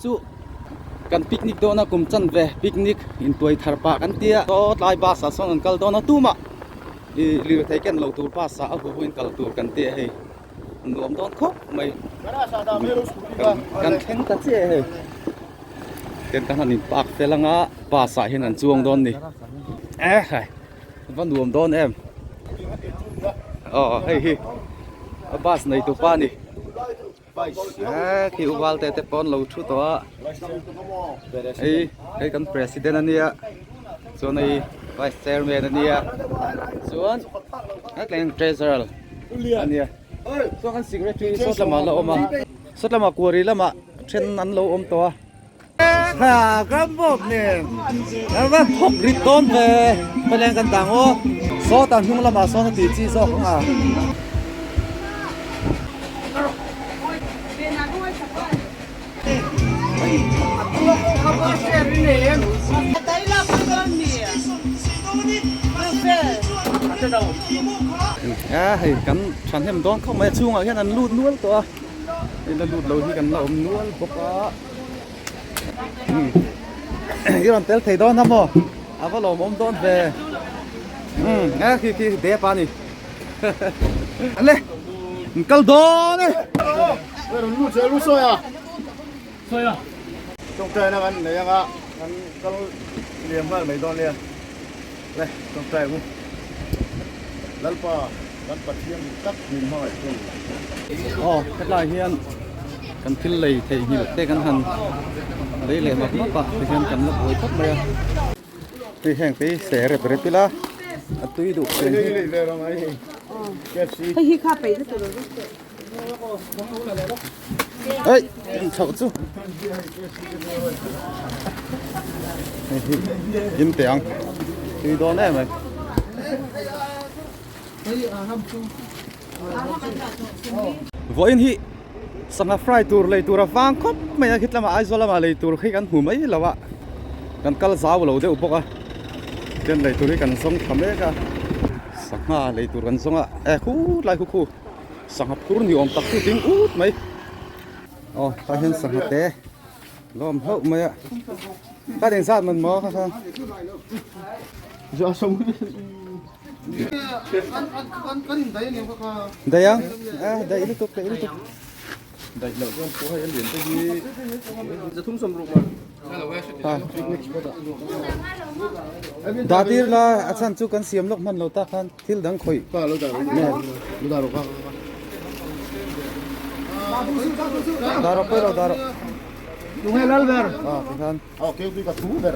chu kan picnic dawn a kum chan ve picnic intuai thar pah kan tia saw tlai bus ah sawn an kal dawn a tumah ih lirthei ken loh tur bus ah a hu hu in kal tur kan tia hei nuam dawn khawp mai kan thleng ta chiah hei ten kan han in park fel anga bus ah hian an chuang dawn ni e khai va nuam dawn em aw hei hi a bus nei tu pa ni e khi uval te te pawn lo thu tawh a hei hei kan president ania chuan hei vice chairman ania chuan hetleng treasurer ania chuan kan secretary sawt lamah la awm a sawt lamah kuari lamah then an lo awm tawh a. Ha gram bawk nen kan va thawk rit dawn ve khawleng kan dang aw sawtah hnung lamah sawn a tih chi zawk ang a. A hei kan thahnem dawn khawp mai a chhungah hian an lut nual tawh a hei la lut lo hi kan la awm nual bawk a i rawn tel thei dawn a maw a va lawmawm dawn ve umm e khi khi dep a ni le an kal dawn e Tawngtaina kan nei anga kan kal liam nghal mai dawn nia le tawngtai ang u Lalpa kan Pathian duh tak min hmangaih tu. Aw hetlai hian kan thil lei theihnghilh te kan han lei leh map map a tihian kan la buai khawp mai a hei heng te hi se rep rep ila a tui duh chen hi. Hei hi kha peih na tur Ei chhoh chu hei hi in teh ang tui dawn em mai. Vawiin hi sangha fry tur lei tur a vang khawp mai a khit lamah Aizawl lamah lei tur khi kan hmu mai lo a kan kal zau lo deuh bawk a chuan lei tur hi kan zawng tha mek a sangha lei tur kan zawng a e khut lai khu khu sangha phur ni awm tak chu ding ut mai aw tah hian sangha te lawm hlauh mai a ka ding zat man maw kha kha. Daih ang eh daih lutuk daih lutuk daih loh chuan pawh hei a lian te hi dah tir la a chhan chu kan siam lawk hman lo tak khan thil dang khawih dah rawh pawi lo dah rawh tikhan Aw keu tui ka thu ber.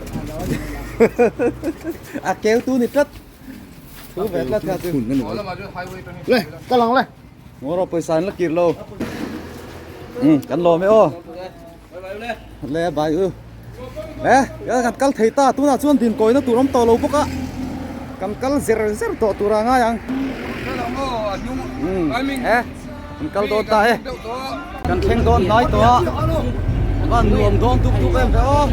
A keu tu ni tlat. Thu ve tlat kha chu. Le, ka lang le. Ngoro pawisa an la kir lo. Um, kan lawm e aw. Le bai u. Le, kan kal thei ta tunah chuan din kawina tur awm tawh lo bawk a. Kan kal zer zer tawh tur a ngai ang. Um, e. Kan kal dawn ta e. Kan thleng dawn hnai tawh a. Van nuam dawn tuk tuk em ve aw.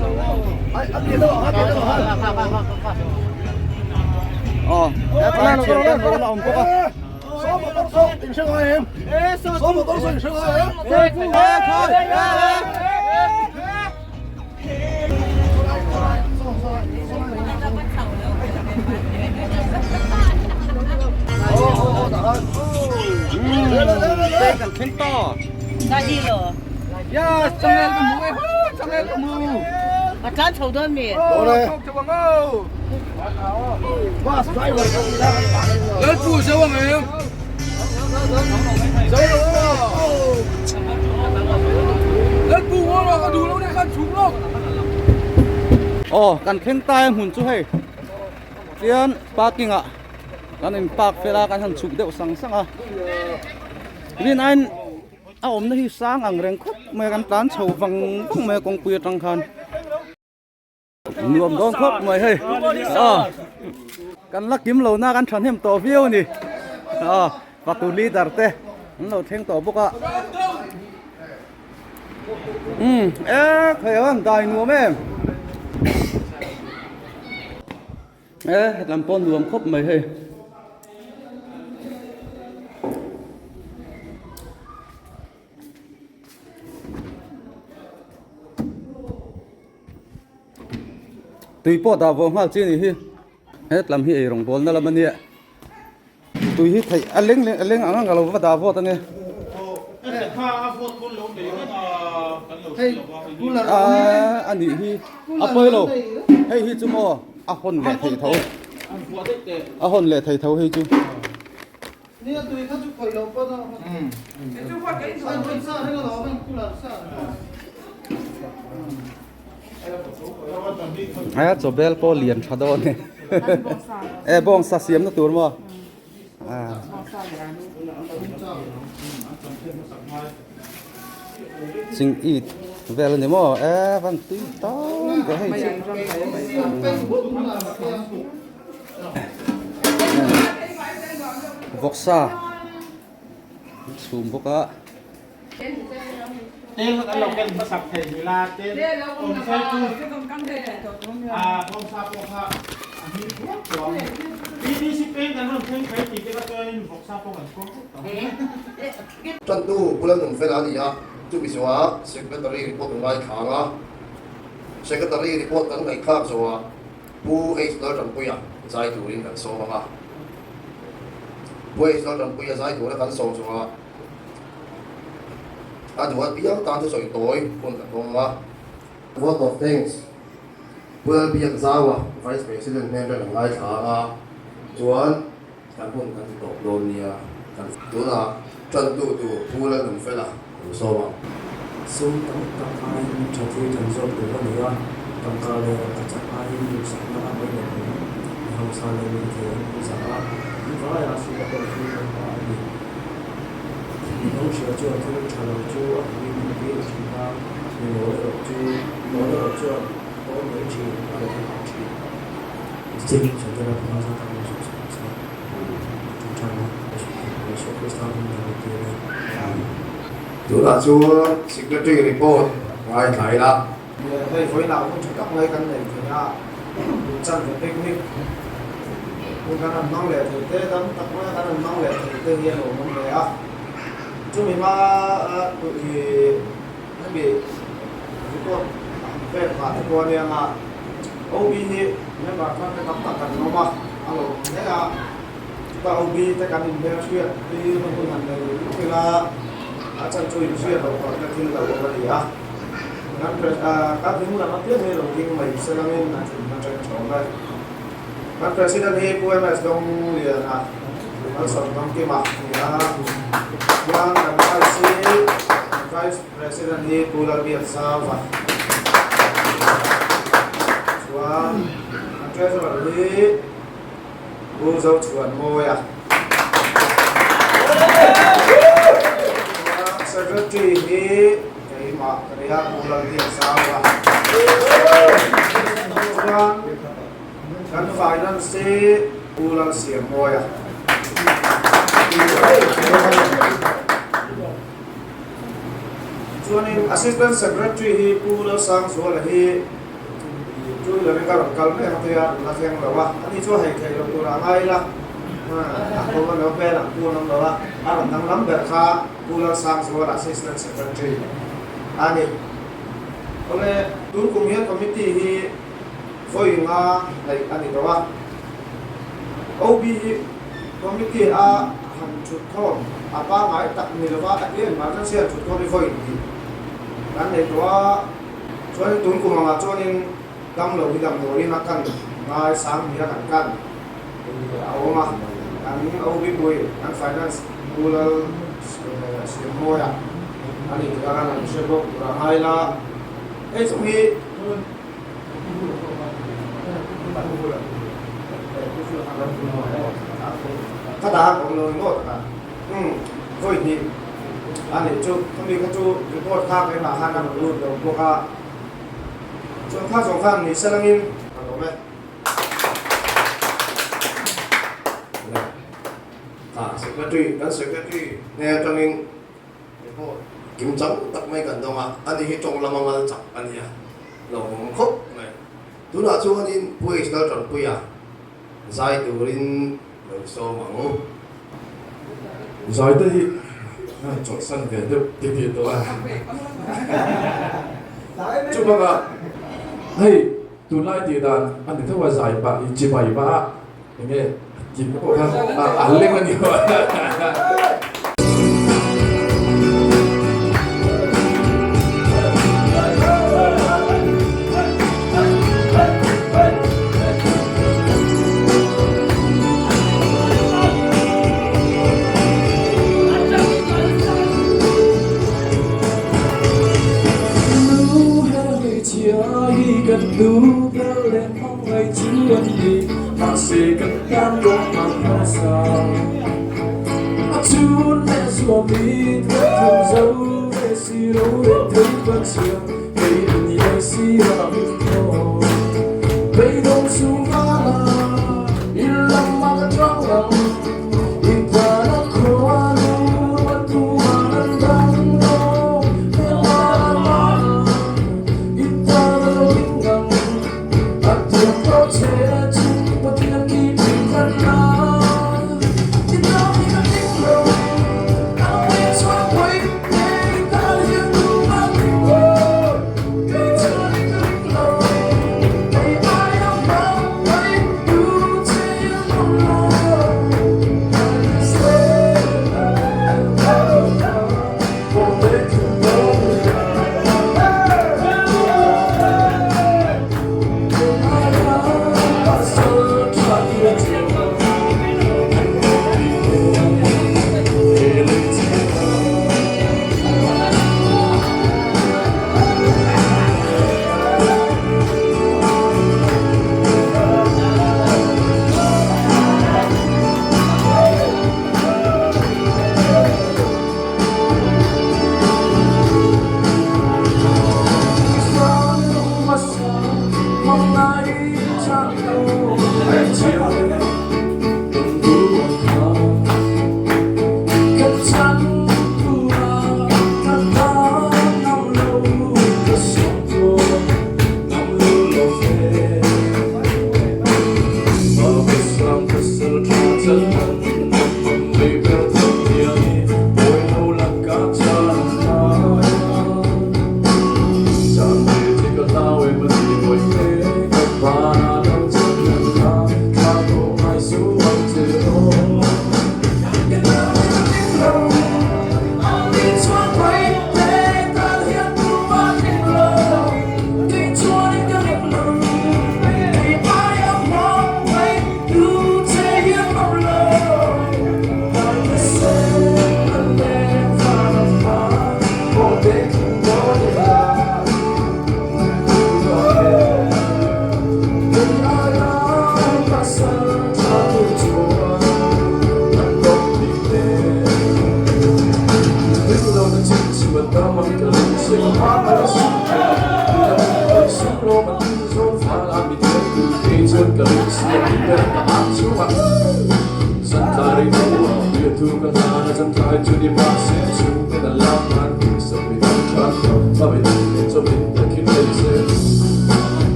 Aw, he tlai thian ten lo la awm bawk a. Kan thleng ta. Aw kan thleng tai a hmun chu hei tian parking ah kan in park fel a kan han chhuk deuh sang sang a rin aiin a awmna hi sang ang reng khawp mai a kan tlan chho vang vang mai a kawngpui atang khan. Nuam dawn khawp mai hei aw kan la kim lo na kan thahnem tawh viau a ni aw fatu leader te an lo thleng tawh bawk a umm e khawi ang dai nuam em e hetlam pawh nuam khawp mai hei. Tui pawh dah vawh nghal chi a nih hi. Hetlam hi eirawng bawlna lam a nia. Tui hi theih a leng leng a leng ang ang a lo va dah vawt ange. A nih hi a pawi lo. Hei hi chu maw a hawn leh theih tho. A hawn leh theih tho hei chu. A chaw bel pawh lian tha dawn e e bawngsa siamna tur maw ching it vel a ni maw e van tui tam ve hei chu vawksa chhum bawk a. Tel kan lo ken hmasak thei ni la tel awm sai chu a bawngsa pawh kha a hming thuak thuak a ni. PDC peng kan rawn thleng phei tih te kha chuanin vawksa pawh kan kawng vek tawh. Tantu bula nung fel a ni a, chumi zawhah Secretary report an ngaithlang a, Secretary report kan ngaihthlak zawhah Pu H Laltanpuia zai turin kan sawm ang a, Pu H Laltanpuia zai tura kan sawm zawhah A duh apiang tan chu sawi tawi hun kan hawng a. Vote of thanks Pu Lalbiakzaua, Vice President hnen ran an ngaithla ang a, chuan kan hun kan ti tawp dawn nia. Kan tunah tantu tur Pu Lalnunfela lo sawm ang. Sum tam tak aiin tha thi kan zawk tur a ni a, tangka leh rangka chak aiin duhsakna a mai leh awm. Mi hausa leh mi thei an hmu zah a, mi vaia hriat pawh hi kan pa a ni. Mi ho hria chuan thil tha lo chu a hmuin a dil thin a, mi mawl erawh chu mawl erawh chuan a tawn mai thin, a rawn hah thin. Tichuan, Santana panga zat a awm zawk zawk a, ṭawngṭaina Isua Krista hming a tir e. Tunah chuan Secretary report ngaithla ila. Hei vawiinah hun tha tak mai kan nei thei a, in chan ve picnic hun kan han hmang leh thei te, dam tak maia kan han hmang leh thei te hi a lawmawm hle a. Chumi hma i hemi report a han pek vah te pawh a nia nga, OB hi member thar te tam tak kan awm a, a lawmawm hle a. Chuta OB te kan inhmelhriat hi hun han nei luk ila, a chan chu inhriat loh pawhna thil lo awm a ni a. Kan kan ding lam apiang hi lo ding mai se langin a thunna ṭeng ṭhawm e. Kan President hi Pu MS Dongliana Malsawm Famkima a ni a, chuan kan Vice hi Vice President hi Pu Lalbiakzauva chuan kan Treasurer hi Pu Zochhuanmawia Secretary hi keimah ka nia Pu Lalbiakzauva chuan kan Finance hi Pu Lalsiammawia. Chuanin Assistant Secretary hi Pu Lalsangzuala hi Two wheeler in ka rawn kal mek a tia rawn la thleng lo a, ani chu a hei theih loh tur ah ngai ila a ko a lo hmel ang pu an awm lo a, a rawn danglam ber kha Pu Lalsangzuala Assistant Secretary a ni. Awle tun kum hian committee hi vawi nga neih a ni tawh a, OB hi committee a han thut khawm a pangngai tak ni lova a ti emergency han thut khawm hi vawi hnih kan nei tawh a. Chuanin tun kum angah chuanin damlo hi damdawiin a kan ngai sang nia kan kan a awm a, kan OB pui kan finance Pu Lal Siamhmawia a ni tih a kan han hre bawk tur a ngai la. Hei chung hi ka dah a awm lo ni ngawt a. Umm, vawi hnih a nih chu, khami kha chu report kha keimah khan a rawn lut lo bawk a, chuan kha zawng khan ni se langin ka lawm e. Ah, Secretary, kan Secretary hne atangin report kim chang tak mai kan dawng a, ani hi tawng lama ngal chak a nia, lawmawm khawp mai. Tunah chuanin Pu H Laltanpuia zai turin lo sawm ang. Zai te hi chawlhsan ve deuh ti tih tawh a. Chubakah hei. Tunlai tih dan a ni tho a, zai pah i chibai pah a, enge tih te pawh kha a leng a ni.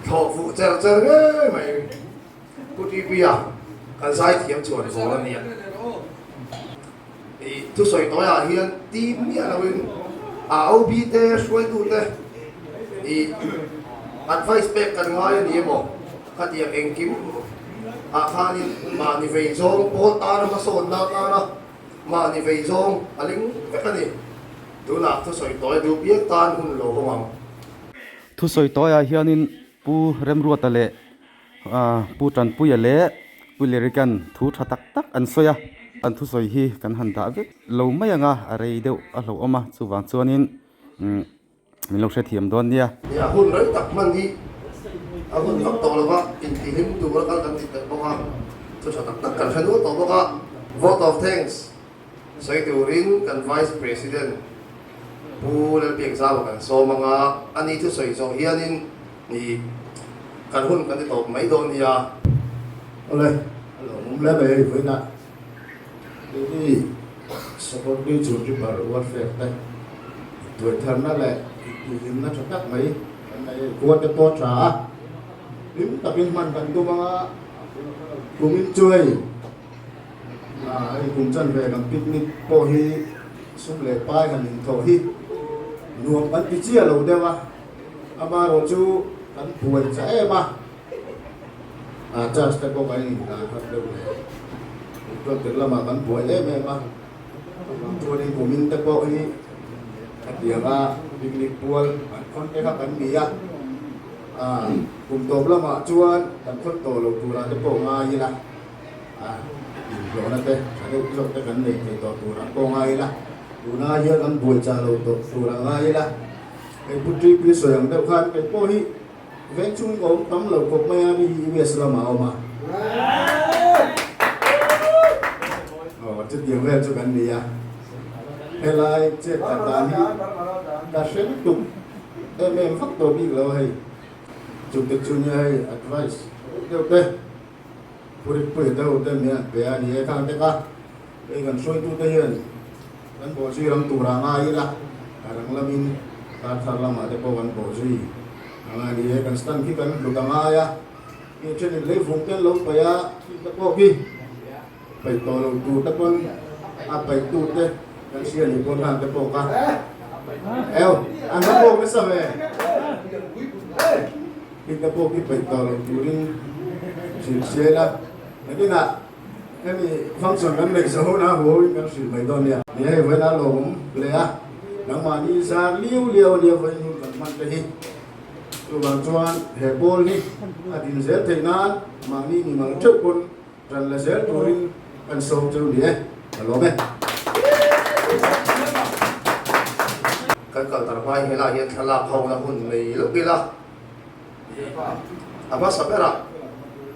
Thlawh fuh cher cher ngei mai Pu TP-a kan zaithiam chuan zawl a nia. I thusawi tawiah hian team miah loin AOB te hruaitute i advice pek kan ngai a ni emaw khatiang engkim ah khanin mahni vei zawng pawl tana hmasawnna tana mahni vei zawng a ling vek a ni. Tunah thusawi tawi duh piang tan hun lo awm ang. Thusawi tawiah hianin Pu Remruata leh Pu Tanpuia leh Pu Lerikan thu tha tak tak an sawi a, an thusawi hi kan han dah vek lo mai ang a, a rei deuh a hlauhawm a, chuvang chuanin min lo hrethiam dawn nia. Nia, hun rei tak hman hi a hun vak tawh lo va, intihlim tura kal kan ti telh bawk a, thu tha tak tak kan hre nual tawh bawk a. Vote of thanks. Sawi turin kan Vice President Pu Lalbiakzau kan sawm anga ani thusawi zawh hianin ni kan hun kan ti tawp mai dawn nia. Awle, a lawmawm hle mai hei vawiinah keini Sakawrtui Chhunribar Welfare te intuaitharna leh intihhlimna tha tak mai kan nei hei khua te pawh a tha a, hlim takin hman kan tum anga kumin chu hei Hei kum chanve kan picnic pawh hi sum leh pai han inthawh hi nuam kan ti chiah lo deuh a, amaherawh chu kan buai chah em a, charge te pawh kan indan khat deuh leh intuat lamah kan buai em em a, chuanin kumin te pawh hi hetianga picnic pual an khawn te kha kan ni a, kum tawp lamah chuan kan khawn tawh lo turah te pawh ngai ila. A inhlawhna te tha deuh zawk te kan nei thei tawh tur ang pawh ngai ila, tuna hian kan buai chah lo tawh tur ang ngai ila, hei Pu TP sawi ang deuh khan kei pawh hi veng chungin ka awm tam lo khawp mai a, mi hi US lamah a awm a. Aw chutiang vel chu kan ni a, helai chet khat dan hi ka hre lutuk em em vak tawh bik lo a hei, chungte chu nia hei advice deuh deuh te. Purikpui deuh te min an pe a ni e khang te kha hei kan hruaitute hian kan bawhzui ram tur ah ngai ila a rang lamin kar thar lamah te pawh kan bawhzui a ngai ni e kan stand khi kan hlut a ngai a mi thenin leivung te an lo paih a khi te pawh khi paih tawh lo tur te pawn a paih tu te kan hria ni pawn khan te pawh kha eo an va bawk nasa ve. Heta pawh khi paih tawh lo turin hrilh hriai la, nakinah hemi function kan neih zawh hunah huau in kan hrilh mai dawn nia. Ni hei vawiin a lawmawm hle a, nangmahni zar liau liau ania vawiin hun kan hman te hi. Chuvang chuan he pawl hi a din zel theih nan mahni mimal theuh pawn ran la zel turin kan sawm cheu ni e, ka lawm e. Kan kal tar hmai helai hian thlalak ho na hun nei lawk ila. A hmasa berah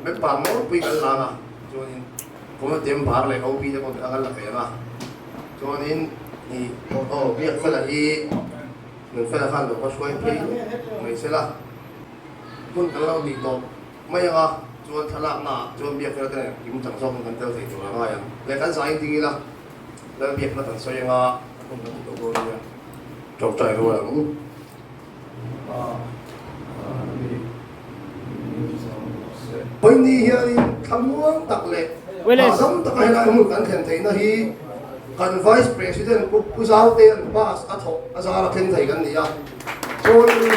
member nawlpui kan lang a, chuanin committee member leh OB te pawh kan la ve ang a, chuanin ih aw biak fela hi Nunfela khan lo va hruai phei mai se la, hmun kan lo nih tawp mai ang a, chuan thlalakna ah chuan biak fela te nen kim chang zawkin kan tel thei tur a ngai ang, leh kan zai ding ila Lalbiakna kan sawi ang a, hmun kan ti tawh dawn nia, tawngtai rual ang u. Pawini hianin thlamuang tak leh hahdam taka helai hmun kan thlen theihna hi kan Vice President Pu Pu Zautea'n bus a thawk a zar a thleng thei kan ni a. Chuanin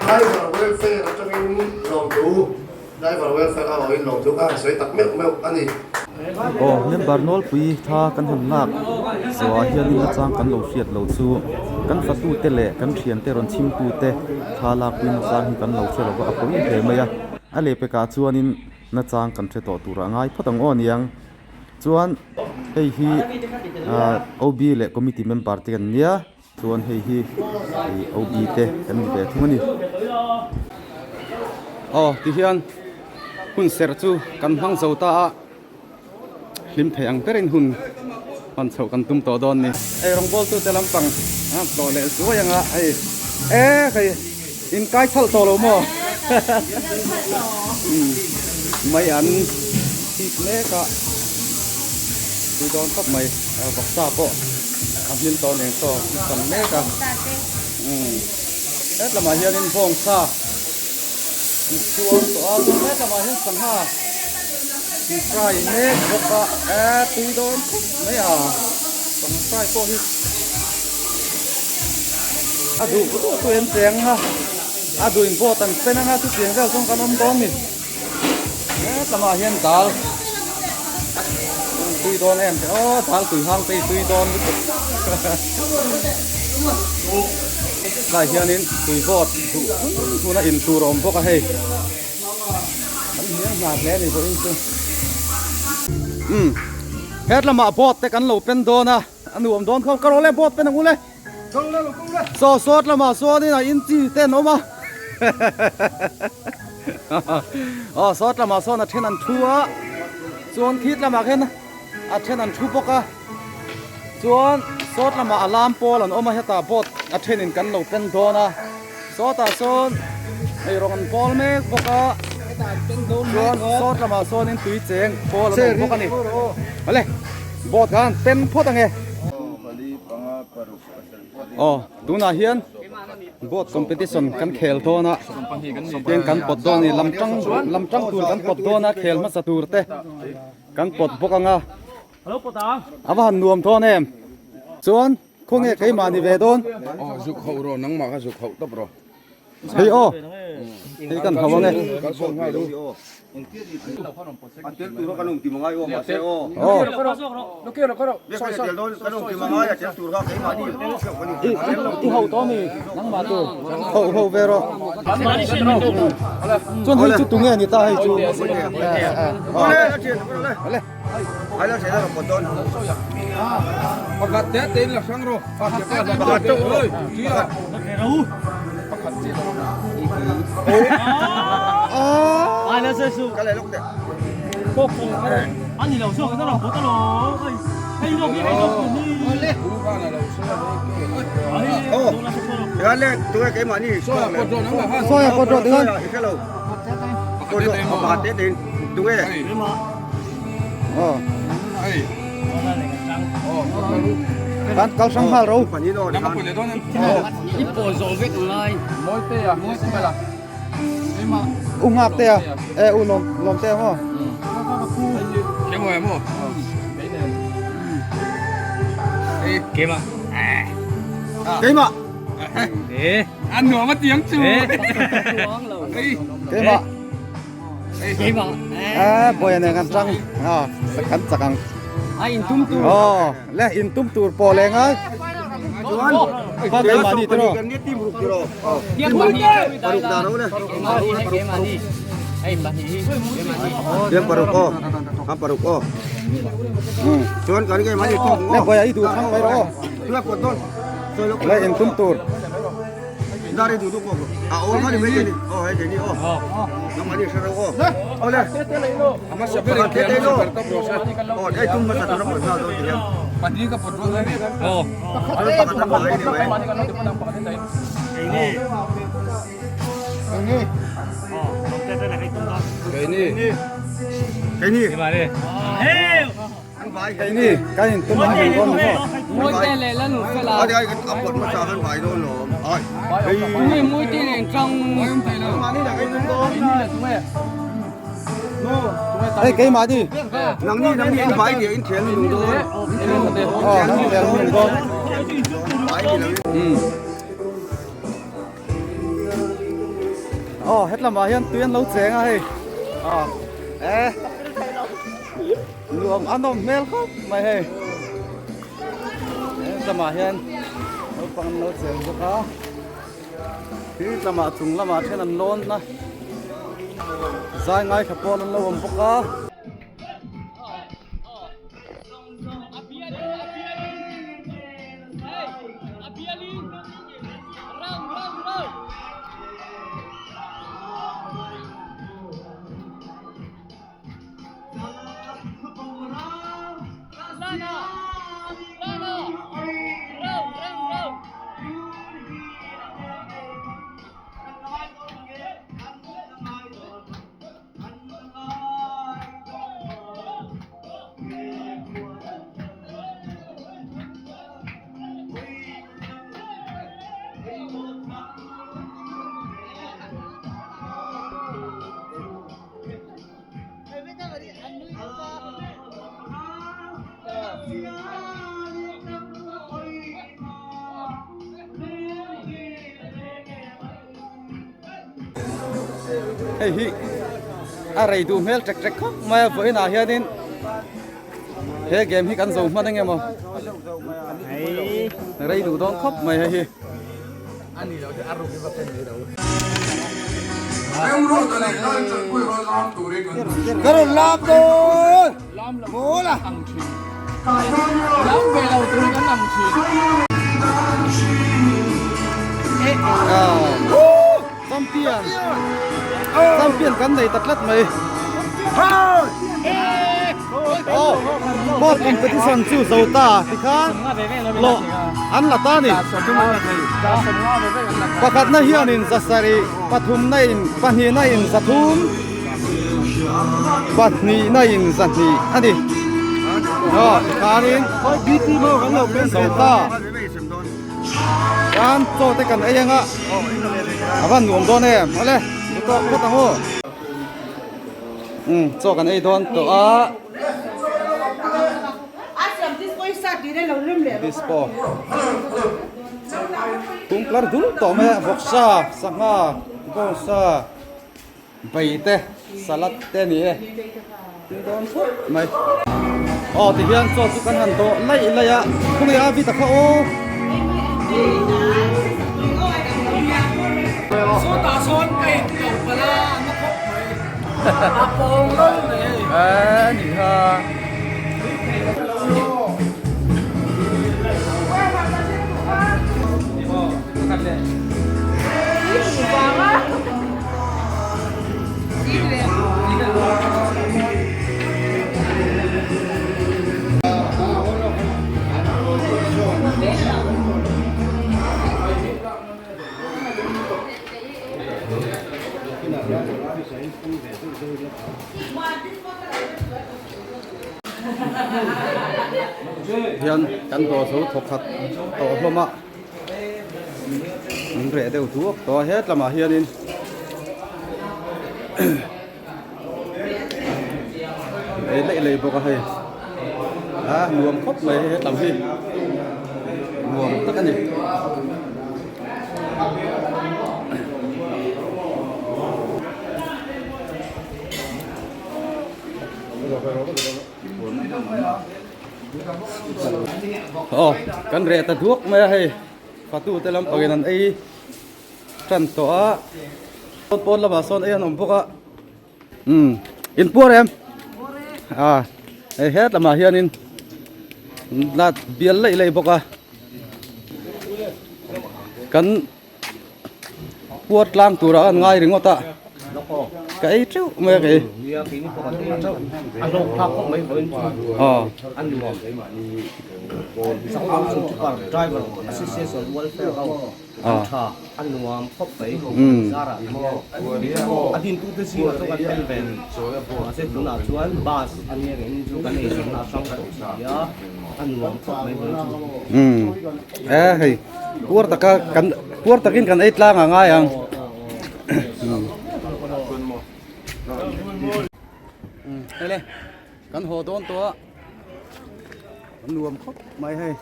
driver welfare atangin lawmthu Driver welfare a awin lawmthu kha han sawi tak meuh meuh a ni. Aw member nawlpui tha kan han lak zawhah hianin a chang kan lo hriat lo chu kan fatute leh kan thiante rawn chhimtute thla lakpui nachang hi kan lo hre lo va a pawi hle mai a. A lehpekah chuanin nachang kan hre tawh turah ngai phawt ang aw niang. Chuan hei hi ah OB leh committee member te kan nia. Chuan hei hi ih OB te kan ni ve thung a ni. Aw tihian hun serh chu kan hmang zo ta a, hlim thei ang berin hun hman chhoh kan tum tawh dawn ni. Hei rawngbawltu te lampang a tlawh leh zuai ang a hei e hei in kai chhalh tawh lo maw mai an thik mek a tui dawn khawp mai vawksa pawh. A hming tawh nen saw an tam mek a het lamah hianin bawngsa an chhuang tawh a chuan het lamah hian sangha an fry mek bawk a eh tui dawn khawp mai a sangha fry pawh hi a duh duh chu an cheng a a duh in boat an pen anga chutiang vel chuan kan awm dawn ni. Het lamah hian dal tui dawn em te aw dal tui hang te hi tui dawn lutuk tlai hianin tui vawt duh hun hun a in tur a awm bawk a hei kan hniang hna hle a ni vawiin chu umm het lamah boat te kan lo pen dawn a a nuam dawn khawp ka rawh le boat pen ang u le. Saw sawt lamah chuanin a in chi te an awm a aw sawt lamah sawn a then an thu a chuan khit lamah khian a then an thu bawk a chuan sawt lamah a lam pawl an awm a hetah boat a thenin kan lo pen dawn a sawtah sawn eirawng an pawl mek bawk a chuan sawt lamah sawnin tui cheng pawl an awm bawk a ni awle boat khan pen phawt ang e. Aw tunah hian boat competition kan khel dawn a tin kan pawt dawn a ni lam tang lam tang tur kan pawt dawn a khel hmasa tur te kan pawt bawk ang a a va han nuam dawn em chuan khawnge keimah ni ve dawn aw zuk ho rawh nangmah kha zuk ho tawp rawh. Hei aw, hei kan hau ange. I ho tawh mi nangmah tur ho ho ve rawh. Chuan hei chu tunge ni ta hei chu. Awle. Pakhat te te in la hrang rawh. Pakhat chauh rawh. Pakhat chiah lo. Sawi a pawt rawh tikhan. Aw. Kan kal hrang nghal ro. U ngak te a. E u lawm lawm te a maw. Keimah. An nuam a tiang chu. Keimah. A bawi nen kan tang a kan chak ang a in tum tur aw le in tum tur pawh leh ngai Chuan pa keimah ni tiraw kan ni team ruk tiraw paruk da ro le keimah ni hei pahnih hi keimah ni Team paruk aw ham paruk aw chuan kan keimah ni tum le bawi a i duh thang mai rawh aw Chuan pawt dawn le in tum tur Dari du du ko a aw ma ni mai ni aw hei ni aw nang ma ni sha ro aw aw le Ama sa ber in te te lo top ro sa. aw ei tum ma sa tu ro na do ti hian Pahnih ka pawt ro ni. aw chuan pakhat an bai ni mai Keini. Keini keimah ni an vai keini kan in tum ang dawn ni maw Muaite leh la nu fel a. Ai ai a pawt hmasa kan vai dawn lo ai Mui muaite nen tang. Mani là cái tum dawn hei keimah ni nang ni nang ni in vai ni in thian nung dawn aw kan thian nung dawn vai ni lo Aw hetlamah hian tui an lo cheng a hei aw e nuam a nawm hmel khawp mai hei hetlamah hian naupang an lo cheng bawk a khi lamah chung lamah then an lawn a zai ngaithla pawl an lo awm bawk a. Hei hi a rei duh hmel tek tek khawp mai a vawiinah hianin he game hi kan zo hman eng emaw rei duh dawn khawp mai hei hi. Ka rawn lam dawn mawl a. Champion Champion kan nei ta tlat mai. Aw boat competition chu zo ta tikhan hlawh an la ta a ni. Pakhatna hianin zasarih pathumna in pahnihna in zathum pahnihna in zahnih a ni. Aw tikhanin zo ta. Chuan chaw te kan ei anga a van nuam dawn em awle du tawk phawt ang u umm chaw kan ei dawn tawh a disco tum tlar dul tawh mai a vawksa sangha bawngsa Bai te salad te a ni e tin dawn khawp mai aw ti hian chaw chu kan han dawh laih laih a khawnge a vit a kha aw. Sawtah sawn ka in to palh a na khawp mai a pawng lal mai hei. A ni kha. Hian kan dawr zo thawkhat tawh hlawm a. An reh deuh duak tawh a hetlamah hianin ei laih laih bawk a hei a nuam khawp mai hei hetlam hi nuam tak a ni. Aw kan reh ta duak mai a hei fatu te lampang in an ei tan tawh a pawn lamah sawn ei an awm bawk a umm in puar em a hei het lamah hianin la bial laih laih bawk a kan. Puar tlang turah an ngai ringawt a, ka ei teuh mai a kei. Puar taka kan puar takin kan ei tlang a ngai ang. Hei le kan haw dawn tawh a kan nuam khawp mai hei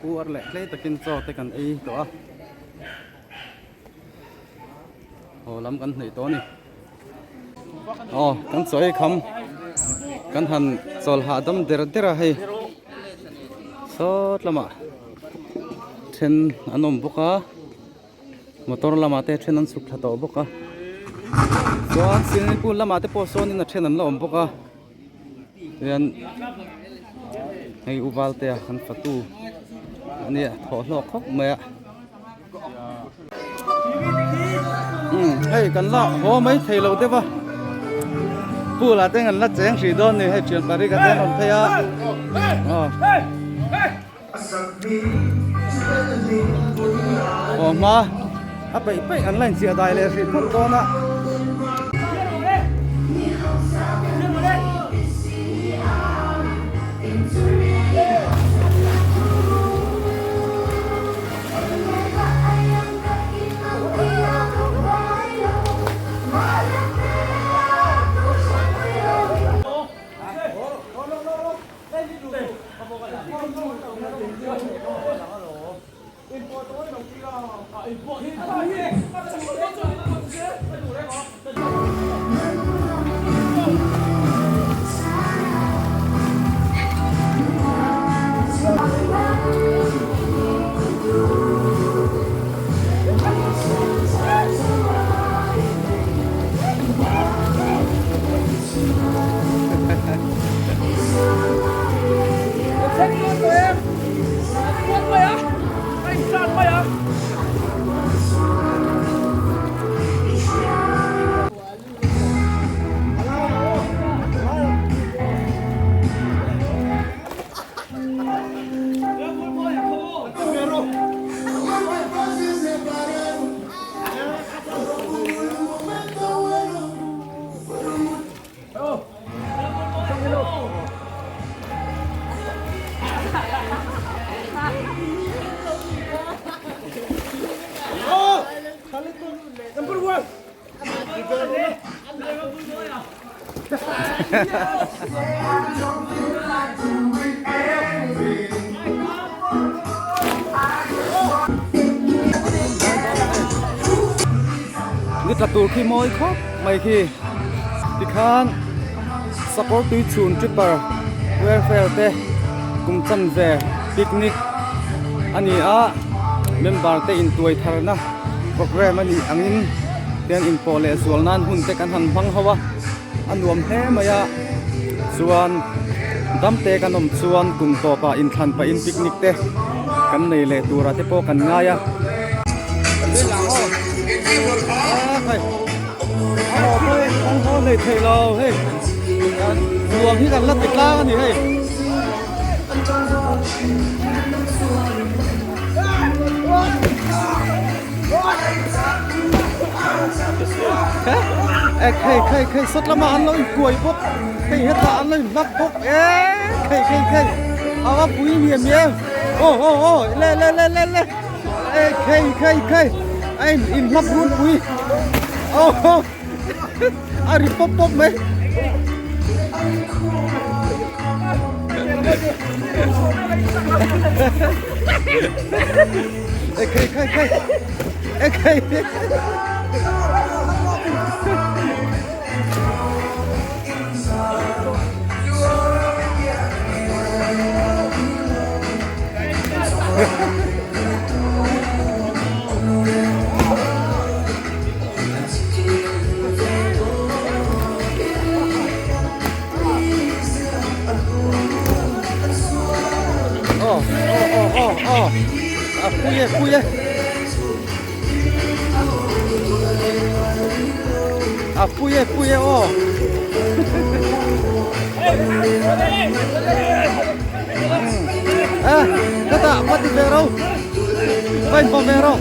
puar leh tlei takin chaw te kan ei tawh a haw lam kan hnaih tawh a ni. Aw kan chaw ei kham kan han chawl hahdam der der a hei sawt lamah then an awm bawk a motor lamah te then an chhuk thla tawh bawk a chuan swimming pool lamah te pawh sawnin a then an la awm bawk a hian hei u Valtea kan fatu ania thawh hlawk khawp mai a. Hei kan la haw mai thei lo deuh a pool ah te an la cheng hrih dawn ni hei thian pariat te an awm phei a aw hma a peih peih an la inchiah dai leh hrih phawt dawn a. Ni tla tur khi mawi khawp mai khi tikhan sakawr tui chhun tripper welfare te kum chanve picnic a ni a member te intuai tharna programme a nih angin tian inpawh leh zual nan hun te kan han hmang ho a a nuam hle mai a chuan dam te kan awm chuan kum tawpah inthlan pahin picnic te kan nei leh turah te pawh kan ngai a. Nuam hi kan la ti tlang a ni hei. Ek hei khei khei sawt lamah an lo inkuai bawk hei hetah an lo inhlap bawk e khei khei khei a va pui miam miam aw aw aw le le le le le e khei khei khei a in inhlap run pui aw aw a ri pawp pawp mai. Ê khei khei khei Ê khei Aw aw aw aw a pui e pui e a pui e pui e aw a khata va ti ve ro va in va ve ro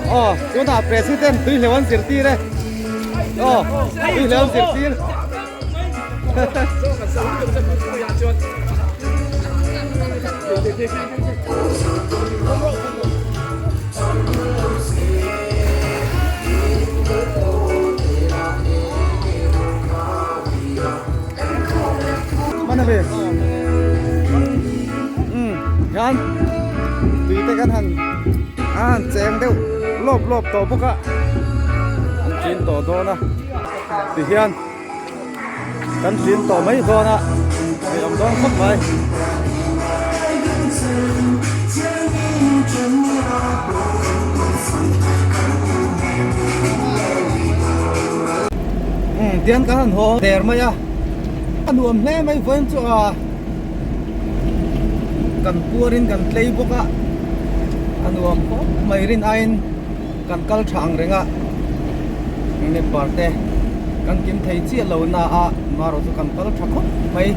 Aw tunah president tui hleuh an zirtir e aw tui hleuh an zirtir. Mana ve? Hian tui te kan han a han cheng deuh lawp lawp tawh bawk a an chin tawh dawn a tihian Kan tlin tawh mai dawn a, hei awm dawn khawp mai. Umm tian kan han haw der mai a, a nuam hle mai vawiin chu a kan puarin kan tlei bawk a, a nuam khawp mai rin aiin. Kan kal tha ang reng a, member te kan kim thei chiah lo na a, marawh chu kan kal tha khawp mai.